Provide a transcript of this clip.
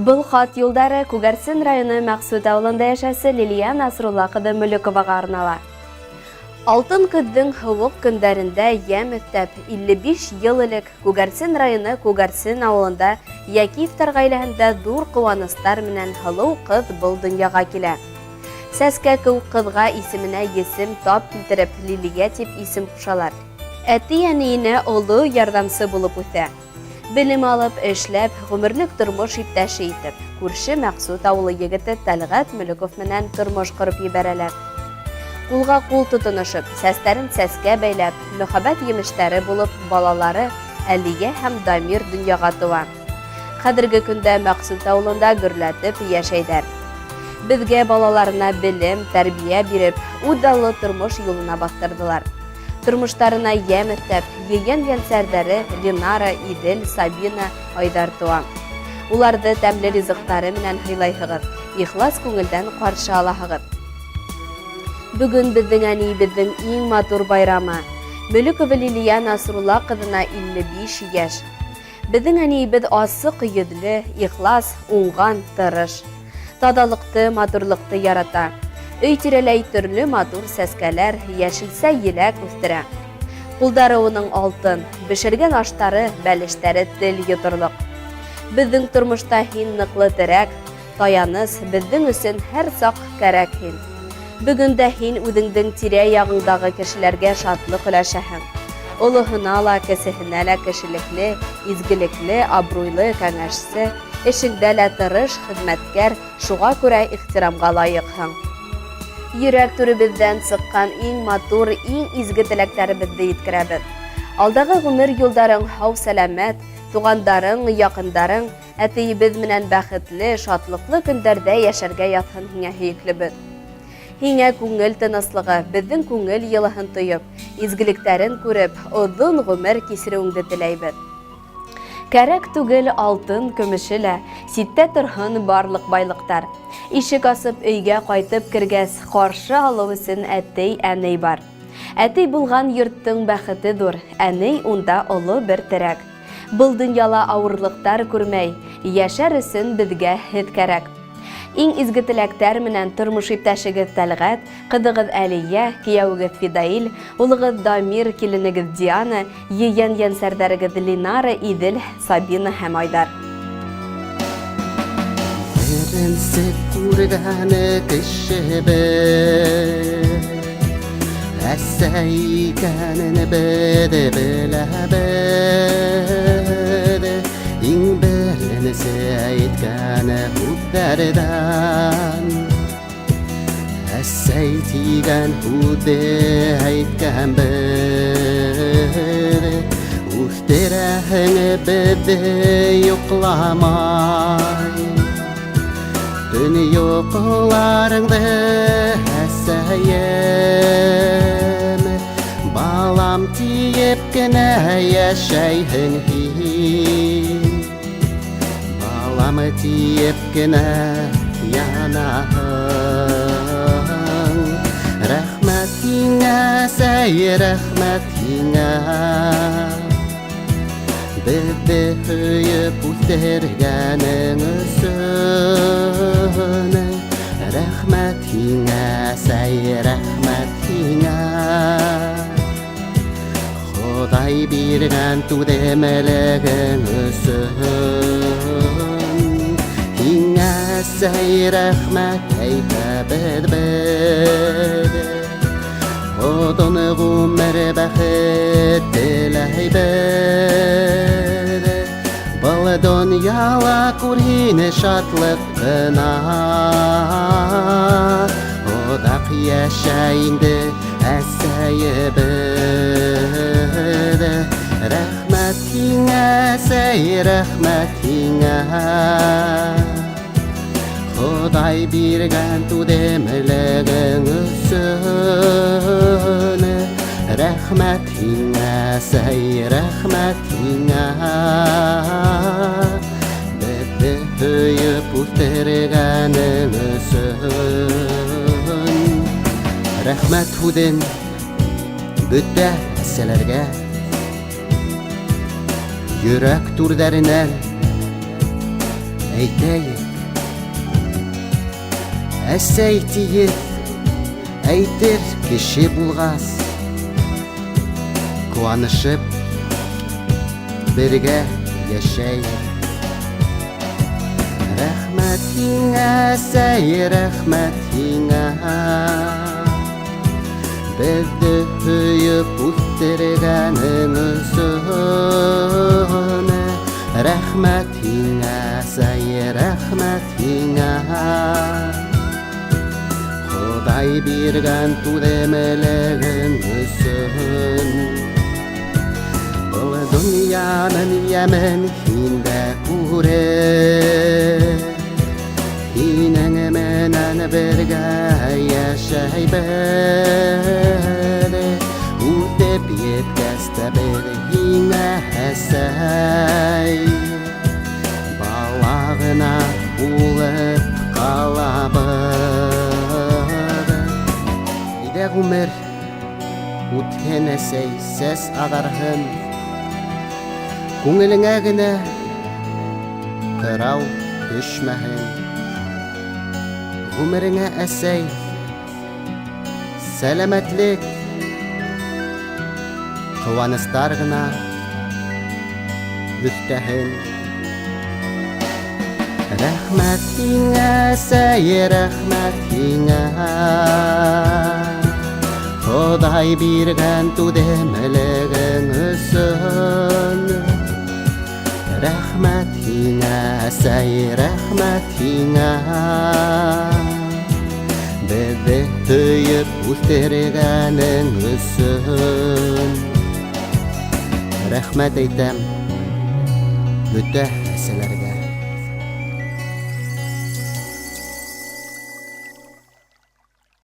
Был хат юлдары Күгәрсен районы Мәҡсүт ауылында йәшәүсе Лилия Насрулла ҡыҙы Мөлөковаға арнала. Алтын көҙҙөң һыуыҡ көндәрендә йәм өҫтәп, 55 йыл элек Күгәрсен районы Күгәрсен ауылында Якиевтар ғаиләһендә ҙур ҡыуаныстар менән һылыу ҡыҙ был донъяға килә. Сәскә кеүек ҡыҙға исеменә есем тап килтереп, Лилия тип исем ҡушалар. Әти-әниенә оло ярҙамсы булып үҫә. Белем алып, эшләп, гомерлек тормош иптәше итеп, күрше Мәкъсүт авылы егете Тәлгать Мөлеков менән тормош корып ебәрәләр. Кулга кул тотынышып, сәстәрен сәскә бәйләп, мөхәббәт емештәре булып, балалары Әлия һәм Дамир дөньяга туа. Хәзерге көндә Мәкъсүт авылында гөрләтеп яшәйдәр. Безгә балаларына белем, тәрбия биреп, үҙаллы тормош юлына баҫтырҙылар. Тормоштарына йәм өҫтәп, ейән йәнсәрҙәре Ленара, Идел, Сабина, Айҙар туа. Уларҙы тәмле ризыҡтары менән һыйлайһығыҙ, ихлас күңелдән ҡаршы алаһығыҙ. Бөгөн беҙҙең әниебеҙҙең иң матур байрамы. Мөлөкова Лилия Насрулла ҡыҙына 55 йәш. Беҙҙең әниебеҙ асыҡ йөҙлө, ихлас, уңған, тырыш. Таҙалыҡты, матурлыҡты ярата. Өй тирәләй төрлө матур сәскәләр, йәшелсә еләк үҫтерә. Ҡулдары уның алтын, бешергән аштары, бәлештәре тел йоторлоҡ. Беҙҙең тормошта һин ныҡлы терәк, таяныс, беҙҙең өсөн һәр саҡ кәрәк һин. Бөгөн дә һин үҙеңдең тирә-яғыңдағы кешеләргә шатлыҡ өләшәһең. Олоһона ла, кесеһенә лә кешелекле, изгелекле, абруйлы кәңәшсе, эшеңдә лә тырыш хеҙмәткәр, шуға күрә ихтирамға лайыҡһың. Йөрәк түребеҙҙән сыҡҡан иң матур, иң изге теләктәребеҙҙе еткерәбеҙ. Алдағы ғүмер юлдарың һау-сәләмәт, туғандарың, яҡындарың, Әтейебеҙ менән бәхетле, шатлыҡлы көндәрҙә йәшәргә яҙһын һиңә, һөйөклөбөҙ. Һиңә күңел тыныслығы, беҙҙең күңел йылыһын тойоп, изгелектәрен күреп, оҙон ғүмер кисереүеңде теләйбеҙ. Кәрәк түгел алтын, көмөшө лә, ситтә торһон барлыҡ байлыҡтар. Ишек асып өйгә ҡайтып кергәс, ҡаршы алыу өсөн әтей, әней бар. Әтей булған йорттоң бәхете ҙур, әней унда оло бер терәк. Был дөньяла авырлыктар күрмәй, яшәр өсөн безгә һеҙ кәрәк. Иң изге теләктәр менән тормош иптәшегеҙ Тәлгать, ҡыҙығыҙ Әлия, кейәүегеҙ Фидаил, улығыҙ Дамир, киленегеҙ Диана, ейән йәнсәрҙәрегеҙ Линара, Идел, Сабина һәм Айдар. Беренсе күргәне кешебеҙ Әсә икәнен беҙ беләбеҙ. Иң беренсе әйткән һүҙҙәрҙән Әсәй тигән һүҙҙе әйткәнбеҙ. Үҫтерәһең беҙҙе йоҡламай, Төн йоҡоларыңды, әсәйем. Балам тиеп кенә йәшәйһең һин, Балам тиеп кенә янаһың. Рәхмәт һиңә, әсәй, рәхмәт һиңә, Беҙҙе һөйөп үҫтергәнең өсөн. Рәхмәт һиңә, әсәй, рәхмәт һиңә, Хоҙай биргән түҙемлегең өсөн. Һиңә, әсәй, рәхмәт әйтәбеҙ беҙ. Оҙон ғүмер, бәхет теләйбеҙ. Был донъяла күр һин шатлыҡ ҡына. Оҙаҡ йәшә инде, әсәйебеҙ. Рәхмәт һиңә, әсәй, рәхмәт һиңә, Хоҙай биргән түҙемлегең өсөн. Рәхмәт һиңә, әсәй, рәхмәт һиңә, Беҙҙе һөйөп үҫтергәнең өсөн. Рәхмәт һүҙен бөтә әсәләргә Йөрәк түрҙәренән. Әйтәйек, әсәй тиеп, әйтер кеше булғас, ҡыуанышып бергә йәшәйек. Рәхмәт һиңә, әсәй, рәхмәт һиңә. Беҙҙе һөйөп үҫтергәнең өсөн. Рәхмәт һиңә, әсәй, рәхмәт һиңә. Хоҙай биргән түҙемлегең өсөн. Был донъяның йәмен һин дә күреп, һинең менән бергә йәшәйбеҙ. Үҫеп еткәс тә беҙ һиңә, әсәй, бала ғына булып ҡалабыҙ. Әйҙә, ғүмер үтһен, әсәй, сәс ағарһын, күңелеңә генә ҡырау төшмәһен. Ғүмереңә, әсәй, сәләмәтлек, ҡыуаныстар ғына өҫтәһен. Рәхмәт һиңә, әсәй, рәхмәт һиңә. Хоҙай биргән түҙемлегең өсөн. Рәхмәт һиңә, әсәй, рәхмәт һиңә. Беҙҙе һөйөп үҫтергәнеңөсөн. Рәхмәт әйтәм бөтә әсәләргә.